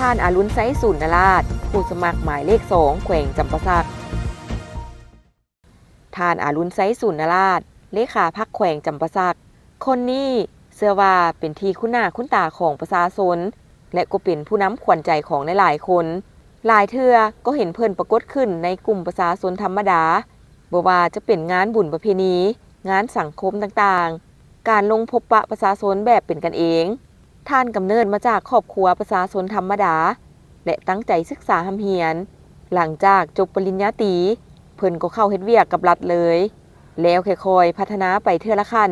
ທ່ານ ອາລຸນໄຊ ສູນນະລາດ ຜູ້ສະໝັກໝາຍເລກສອງ ແຂວງຈຳປາສັກ. ທ່ານ ອາລຸນໄຊ ສູນນະລາດ ເລຂາພັກແຂວງຈຳປາສັກ ຄົນນີ້ເຊື່ອວ່າເປັນທີ່ຄຸ້ນໜ້າຄຸ້ນຕາຂອງປະຊາຊົນ ແລະ ກໍເປັນຜູ້ນຳຂວັນໃຈຂອງຫຼາຍໆຄົນ. ຫຼາຍເທື່ອກໍເຫັນເພິ່ນປາກົດຂຶ້ນໃນກຸ່ມປະຊາຊົນທຳມະດາ, ບໍ່ວ່າຈະເປັນງານບຸນປະເພນີ, ງານສັງຄົມຕ່າງໆ, ການລົງພົບປະປະຊາຊົນແບບເປັນກັນເອງ. ທ່ານກຳເນີດມາຈາກຄອບຄົວປະຊາຊົນທຳມະດາ ແລະ ຕັ້ງໃຈສຶກສາຮ່ຳຮຽນ. ຫຼັງຈາກຈົບປະລິນຍາຕີ, ເພິ່ນກໍເຂົ້າເຮັດວຽກກັບລັດເລີຍ, ແລ້ວຄ່ອຍໆພັດທະນາໄປເທື່ອລະຂັ້ນ,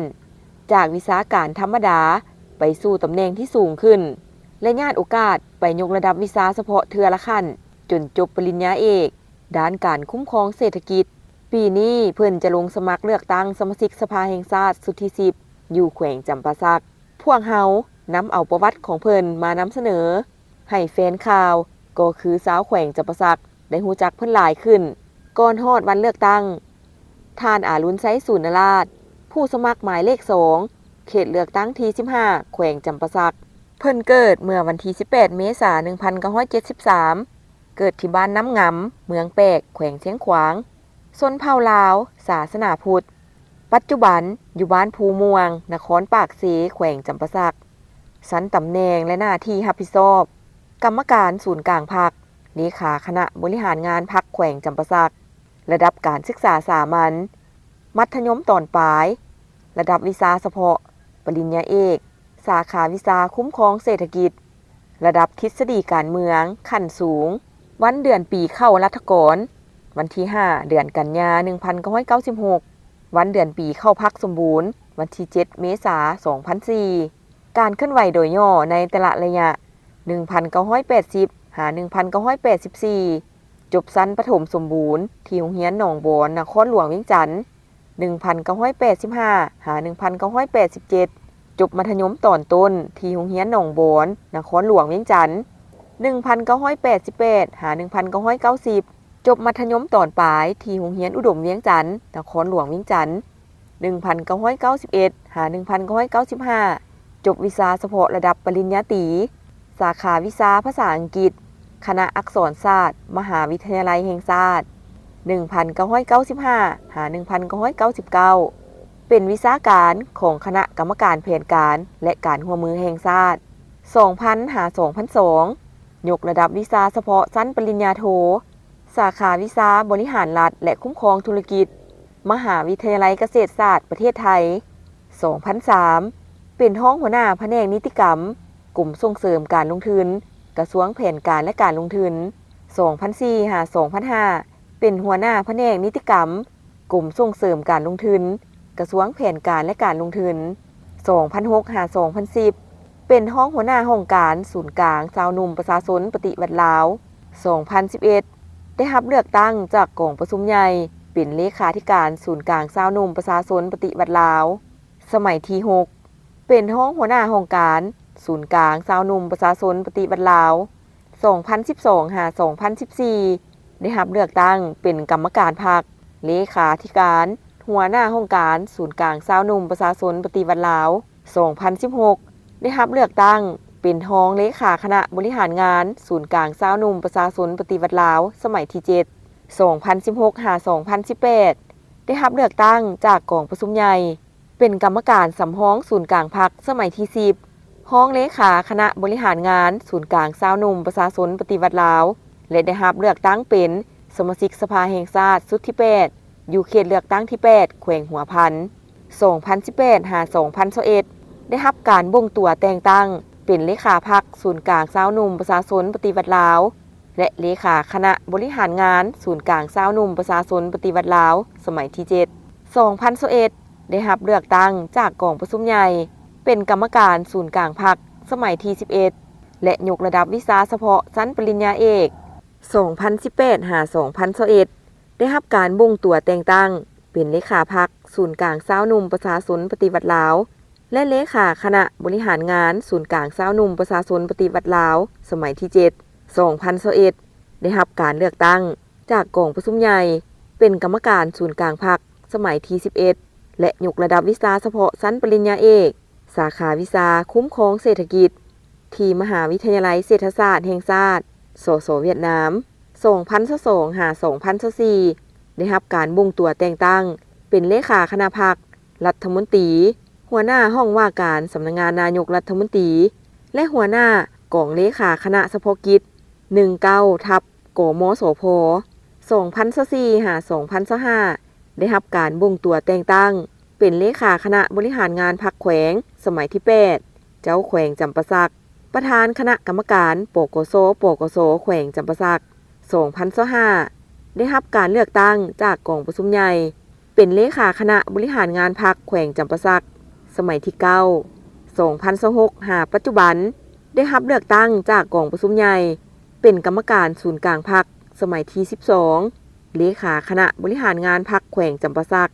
ຈາກວິຊາການທຳມະດາໄປສູ່ຕຳແໜ່ງທີ່ສູງຂຶ້ນ ແລະ ຍາດໂອກາດໄປຍົກລະດັບວິຊາສະເພາະເທື່ອລະຂັ້ນ ຈົນຈົບປະລິນຍາເອກ ດ້ານການຄຸ້ມຄອງເສດຖະກິດ. ປີນີ້ເພິ່ນຈະລົງສະໝັກເລືອກຕັ້ງສະມາຊິກສະພາແຫ່ງຊາດຊຸດທີສິບ ຢູ່ແຂວງຈຳປາສັກ. ພວກເຮົານຳເອົາປະຫວັດຂອງເພິ່ນມານຳສະເໜີ ໃຫ້ແຟນຂ່າວ ກໍຄືຊາວແຂວງຈຳປາສັກ ໄດ້ຮູ້ຈັກເພິ່ນຫຼາຍຂຶ້ນ. ກ່ອນຮອດວັນເລືອກຕັ້ງ, ທ່ານ ອາລຸນໄຊ ສູນນະລາດ ຜູ້ສະໝັກໝາຍເລກສອງ ເຂດເລືອກຕັ້ງທີສິບຫ້າ ແຂວງຈຳປາສັກ. ເພິ່ນເກີດເມື່ອວັນທີສິບແປດ ເມສາ ໜຶ່ງພັນເກົ້າຮ້ອຍເຈັດສິບສາມ ເກີດທີ່ບ້ານນ້ຳງຳ ເມືອງແປກ ແຂວງຊຽງຂວາງ. ຊົນເຜົ່າລາວ, ສາສະໜາພຸດ. ປັດຈຸບັນຢູ່ບ້ານພູມ່ວງ, ນະຄອນປາກເຊ, ແຂວງຈຳປາສັກ. ຊັ້ນຕຳແໜ່ງ ແລະ ໜ້າທີ່ຮັບຜິດຊອບ: ກຳມະການສູນກາງພັກ, ເລຂາຄະນະບໍລິຫານງານພັກແຂວງຈຳປາສັກ. ລະດັບການສຶກສາສາມັນ, ມັດທະຍົມຕອນປາຍ, ລະດັບວິຊາສະເພາະ, ປະລິນຍາເອກ, ສາຂາວິຊາຄຸ້ມຄອງເສດຖະກິດ, ລະດັບທິດສະດີການເມືອງຂັ້ນສູງ. ວັນເດືອນປີເຂົ້າລັດຖະກອນ: ວັນທີຫ້າ ເດືອນກັນຍາ ໜຶ່ງພັນເກົ້າຮ້ອຍເກົ້າສິບຫົກ, ວັນເດືອນປີເຂົ້າພັກສົມບູນ: ວັນທີເຈັດ ເມສາ ສອງພັນສີ່. ການເຄື່ອນໄຫວໂດຍຫຍໍ້ໃນແຕ່ລະໄລຍະ: ໜຶ່ງພັນເກົ້າຮ້ອຍແປດສິບ ຫາ ໜຶ່ງພັນເກົ້າຮ້ອຍແປດສິບສີ່ ຈົບຊັ້ນປະຖົມສົມບູນທີ່ໂຮງຮຽນໜອງບອນ ນະຄອນຫຼວງວຽງຈັນ. ໜຶ່ງພັນເກົ້າຮ້ອຍແປດສິບຫ້າ ຫາ ໜຶ່ງພັນເກົ້າຮ້ອຍແປດສິບເຈັດ ຈົບມັດທະຍົມຕອນຕົ້ນທີ່ໂຮງຮຽນໜອງບອນ ນະຄອນຫຼວງວຽງຈັນ. ໜຶ່ງພັນເກົ້າຮ້ອຍແປດສິບແປດ ຫາ ໜຶ່ງພັນເກົ້າຮ້ອຍເກົ້າສິບ ຈົບມັດທະຍົມຕອນປາຍທີ່ໂຮງຮຽນອຸດົມວຽງຈັນ ນະຄອນຫຼວງວຽງຈັນ. ໜຶ່ງພັນເກົ້າຮ້ອຍເກົ້າສິບເອັດ ຫາ ໜຶ່ງພັນເກົ້າຮ້ອຍເກົ້າສິບຫ້າ ຈົບວິຊາສະເພາະລະດັບປະລິນຍາຕີ ສາຂາວິຊາພາສາອັງກິດ ຄະນະອັກສອນສາດ ມະຫາວິທະຍາໄລແຫ່ງຊາດ. ໜຶ່ງພັນເກົ້າຮ້ອຍເກົ້າສິບຫ້າ ຫາ ໜຶ່ງພັນເກົ້າຮ້ອຍເກົ້າສິບເກົ້າ ເປັນວິຊາການຂອງຄະນະກຳມະການແຜນການ ແລະ ການຮ່ວມມືແຫ່ງຊາດ. ສອງພັນ ຫາ ສອງພັນສອງ ຍົກລະດັບວິຊາສະເພາະຊັ້ນປະລິນຍາໂທ ສາຂາວິຊາບໍລິຫານລັດ ແລະ ຄຸ້ມຄອງທຸລະກິດ ມະຫາວິທະຍາໄລກະເສດສາດປະເທດໄທ. ສອງພັນສາມ ເປັນຮອງຫົວໜ້າພະແນກນິຕິກຳ ກົມສົ່ງເສີມການລົງທຶນ ກະຊວງແຜນການ ແລະ ການລົງທຶນ. ສອງພັນສີ່ ຫາ ສອງພັນຫ້າ ເປັນຫົວໜ້າພະແນກນິຕິກຳ ກົມສົ່ງເສີມການລົງທຶນ ກະຊວງແຜນການ ແລະ ການລົງທຶນ. ສອງພັນຫົກ ຫາ ສອງພັນສິບ ເປັນຮອງຫົວໜ້າຫ້ອງການສູນກາງຊາວໜຸ່ມປະຊາຊົນປະຕິວັດລາວ. ສອງພັນສິບເອັດ ໄດ້ຮັບເລືອກຕັ້ງຈາກກອງປະຊຸມໃຫຍ່ ເປັນເລຂາທິການສູນກາງຊາວໜຸ່ມປະຊາຊົນປະຕິວັດລາວ ສະໄໝທີຫົກ ເປັນຮອງຫົວໜ້າຫ້ອງການສູນກາງຊາວໜຸ່ມປະຊາຊົນປະຕິວັດລາວ. ສອງພັນສິບສອງ ຫາ ສອງພັນສິບສີ່ ໄດ້ຮັບເລືອກຕັ້ງເປັນກຳມະການພັກ, ເລຂາທິການ, ຫົວໜ້າຫ້ອງການສູນກາງຊາວໜຸ່ມປະຊາຊົນປະຕິວັດລາວ. ສອງພັນສິບຫົກ ໄດ້ຮັບເລືອກຕັ້ງເປັນຮອງເລຂາຄະນະບໍລິຫານງານສູນກາງຊາວໜຸ່ມປະຊາຊົນປະຕິວັດລາວ ສະໄໝທີເຈັດ. ສອງພັນສິບຫົກ ຫາ ສອງພັນສິບແປດ ໄດ້ຮັບເລືອກຕັ້ງຈາກກອງປະຊຸມໃຫຍ່ ເປັນກຳມະການສຳຮອງສູນກາງພັກສະໄໝທີສິບ, ຮອງເລຂາຄະນະບໍລິຫານງານສູນກາງຊາວໜຸ່ມປະຊາຊົນປະຕິວັດລາວ ແລະ ໄດ້ຮັບເລືອກຕັ້ງເປັນສະມາຊິກສະພາແຫ່ງຊາດຊຸດທີແປດ ຢູ່ເຂດເລືອກຕັ້ງທີແປດ ແຂວງຫົວພັນ. ສອງພັນສິບແປດ ຫາ ສອງພັນຊາວເອັດ ໄດ້ຮັບການບົ່ງຕົວແຕ່ງຕັ້ງເປັນເລຂາພັກສູນກາງຊາວໜຸ່ມປະຊາຊົນປະຕິວັດລາວ ແລະ ເລຂາຄະນະບໍລິຫານງານສູນກາງຊາວໜຸ່ມປະຊາຊົນປະຕິວັດລາວ ສະໄໝທີເຈັດ. ສອງພັນຊາວເອັດ ໄດ້ຮັບເລືອກຕັ້ງຈາກກອງປະຊຸມໃຫຍ່ ເປັນກຳມະການສູນກາງພັກສະໄໝທີສິບເອັດ ແລະ ຍົກລະດັບວິຊາສະເພາະຊັ້ນປະລິນຍາເອກ. ສອງພັນສິບແປດ ຫາ ສອງພັນຊາວເອັດ ໄດ້ຮັບການບົ່ງຕົວແຕ່ງຕັ້ງເປັນເລຂາພັກສູນກາງຊາວໜຸ່ມປະຊາຊົນປະຕິວັດລາວ ແລະ ເລຂາຄະນະບໍລິຫານງານສູນກາງຊາວໜຸ່ມປະຊາຊົນປະຕິວັດລາວ ສະໄໝທີເຈັດ. ສອງພັນຊາວເອັດ ໄດ້ຮັບການເລືອກຕັ້ງຈາກກອງປະຊຸມໃຫຍ່ ເປັນກຳມະການສູນກາງພັກສະໄໝທີສິບເອັດ ແລະ ຍົກລະດັບວິຊາສະເພາະຊັ້ນປະລິນຍາເອກ ສາຂາວິຊາຄຸ້ມຄອງເສດຖະກິດ ທີ່ມະຫາວິທະຍາໄລເສດຖະສາດແຫ່ງຊາດ ສສ ຫວຽດນາມ ສອງພັນຊາວສອງ ຫາ ສອງພັນຊາວສີ່ ໄດ້ຮັບການບົ່ງຕົວແຕ່ງຕັ້ງເປັນເລຂາຄະນະພັກ, ລັດຖະມົນຕີ, ຫົວໜ້າຫ້ອງວ່າການສຳນັກງານນາຍົກລັດຖະມົນຕີ ແລະ ຫົວໜ້າກອງເລຂາຄະນະສະເພາະກິດ ໜຶ່ງເກົ້າ ທັບ ກມສພ ສອງພັນຊາວສີ່ ຫາ ສອງພັນຊາວຫ້າ ໄດ້ຮັບການບົ່ງຕົວແຕ່ງຕັ້ງເປັນເລຂາຄະນະບໍລິຫານງານພັກແຂວງສະໄໝທີແປດ ເຈົ້າແຂວງຈຳປາສັກ, ປະທານຄະນະກຳມະການ ປກສ ປກສ ແຂວງຈຳປາສັກ ສອງພັນຊາວຫ້າ ໄດ້ຮັບການເລືອກຕັ້ງຈາກກອງປະຊຸມໃຫຍ່ ເປັນເລຂາຄະນະບໍລິຫານງານພັກແຂວງຈຳປາສັກ ສະໄໝທີເກົ້າ ສອງພັນຊາວຫົກ ຫາປັດຈຸບັນ ໄດ້ຮັບເລືອກຕັ້ງຈາກກອງປະຊຸມໃຫຍ່ ເປັນກຳມະການສູນກາງພັກ ສະໄໝທີສິບສອງ ເລຂາຄະນະບໍລິຫານງານພັກແຂວງຈຳປາສັກ